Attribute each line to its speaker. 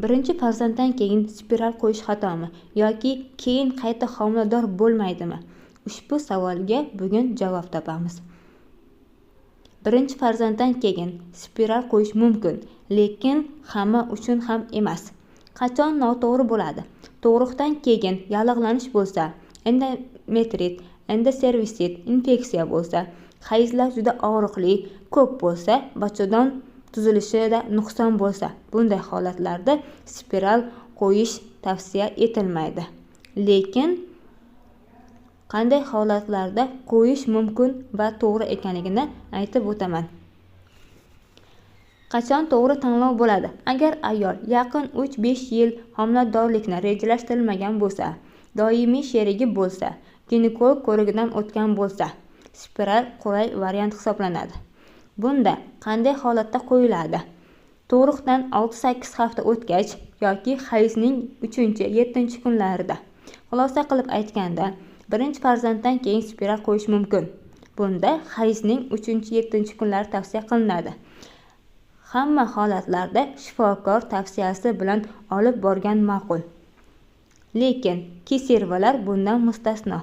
Speaker 1: Birinchi farzanddan keyin spiral qo'yish xatomi yoki keyin qayta homilador bo'lmaydimi? Ushbu savolga bugun javob topamiz. Birinchi farzanddan keyin spiral qo'yish mumkin, lekin hamma uchun ham emas. Qachon noto'g'ri bo'ladi? Tug'ruqdan keyin yallig'lanish bo'lsa, endometrit, endoservisit, infeksiya bo'lsa, hayzlar juda og'riqli, ko'p bo'lsa, bachadon tuzilishida nuqson bo'lsa, bunday holatlarda spiral qo'yish tavsiya etilmaydi. Lekin qanday holatlarda qo'yish mumkin va to'g'ri ekanligini aytib o'taman. Qachon to'g'ri tanlov bo'ladi? Agar ayol yaqin 3-5 yil homiladorlikni rejalashtirilmagan bo'lsa, doimiy sherigi bo'lsa, ginekolog ko'rigidan o'tgan bo'lsa, spiral qulay variant hisoblanadi. Bunda qanday holatda qo'yiladi? Tug'ruqdan 6-8 hafta o'tgach yoki hayzning 3-7 kunlarida. Xulosa qilib aytganda, birinchi farzanddan keyin spiral qo'yish mumkin. Bunda hayzning 3-7 kunlari tavsiya qilinadi. Hamma holatlarda shifokor tavsiyasi bilan olib borgan ma'qul. Lekin keservalar bundan mustasno.